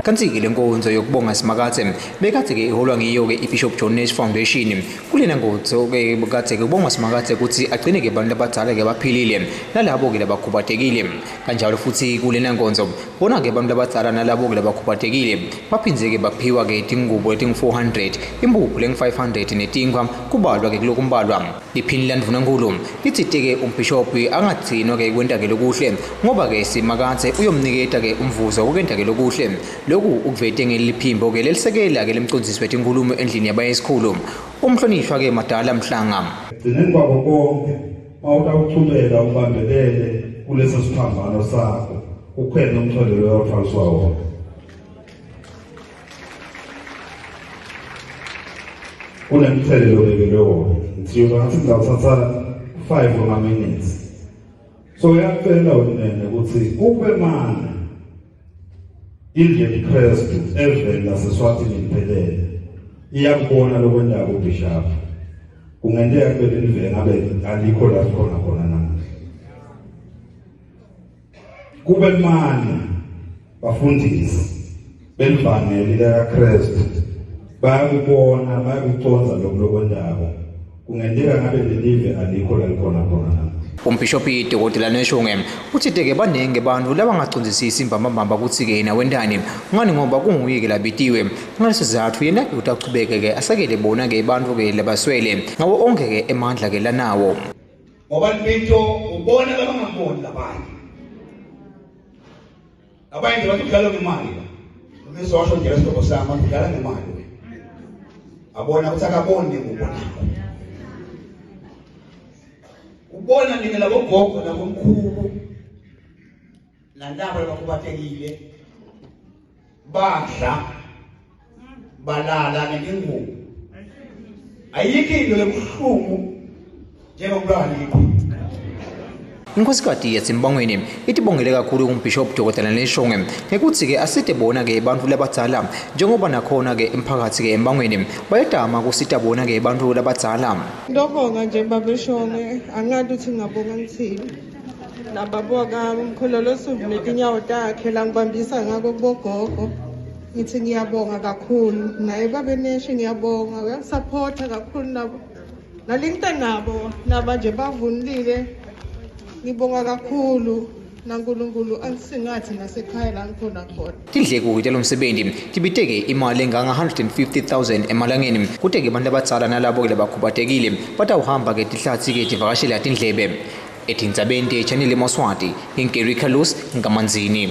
Kanti-ke le nkonzo yokubonga Simakadze bekadze-ke iholwa ngiyo-ke iBishop John Nash Foundation. Kulena nkonzo-ke bekadze-ke kubongwa Simakadze kutsi agcine-ke abantu labadzala-ke baphilile nalabo-ke labakhubatekile. Kanjalo futhi kulena nkonzo bona-ke abantu labadzala nalabo-ke labakhubatekile baphindze-ke baphiwa-ke tingubo letingu-400, impuphu lengu-500 netinkhwa kubalwa-ke kulokumbalwa. Liphini landvunankulu litsite-ke umbhishobhi angagcinwa-ke kwenta-ke lokuhle ngoba-ke Simakadze uyomniketa-ke umvuzo wokwenta-ke lokuhle. Loku ukuvete ngeliphimbo-ke lelisekela-ke lemcondzisi wetinkhulumo endlini yabayesikhulu umhlonishwa-ke Madala Mhlanga. Ekugcineni kwako konke mawutawuchubeka ubambelele kuleso siphambano sakho ukhwele umthwalo loyo othwaliswa wona. Kunemthelelo obekelwe wona. Ngithi ngathi ngizawuthatha 5 wama-minutes. So uyacela wena ukuthi kube manje indlu yebuKristu eveni laseSwatini liphelele iyakubona lokwentako ubishop. Kungenteka kube lelive ngabe alikho la sikhona khona namuhla. Kube mane bafundisi belivangeli likaKristu bayakubona bayakucondza lokhu lokwentako kungenteka ngabe lelive alikho la likhona khona namuhla. Umbhishobhi Dokotela Neshunge utsite-ke baningi bantfu labangacondzisisi imbambambamba kutsi-ke yena wentani ngani ngoba kunguye-ke labitiwe. Ngaleso sizatfu yena-ke utawuchubeka-ke asekele bona-ke bantfu-ke labaswele ngawo onkhe-ke emandla-ke lanawo. Ngoba libito ubona labangamboni labanye. Abanye nje bathi udlala ngemali la. Ngizosho nje lesihlobo sami bathi udlala ngemali wena. Abona ukuthi akaboni ngubonakho. Ubona nina labogogo nabomkhulu nalabo labakhubatekile badla balala ngetingubo ayikho into lebuhlungu njengokulwa liqhwa. Inkhosikati yaseMbangweni itibongele kakhulu kumbhishobhi Dr. Neshonge ngekutsi-ke asite bona-ke bantfu labadzala njengoba nakhona-ke emphakatsi-ke eMbangweni bayetama kusita bona-ke bantfu labadzala. Ngiyabonga nje baba Shonge angati ukuthi ngingabonga ngithini. Nababa wakami umkhulu losuku netinyawo takhe langibambisa ngako kubogogo. Ngithi ngiyabonga kakhulu naye babe Neshe ngiyabonga uyangisapotha kakhulu nabo. Nalingita nabo naba nje bavunulile ngibonga kakhulu naNkulunkulu angisingathi nasekhaya la ngikhona khona. Tindleko talomsebenzi tibiteke imali enganga-150,000 emalangeni kute-ke abantu abadzala nalabo-ke labakhubatekile batawuhamba-ke tihlatsi-ke tivakashela tindlebe. Etindzabeni te-Channel Emaswati, ngingu-Gary Carlos, Nkamanzini.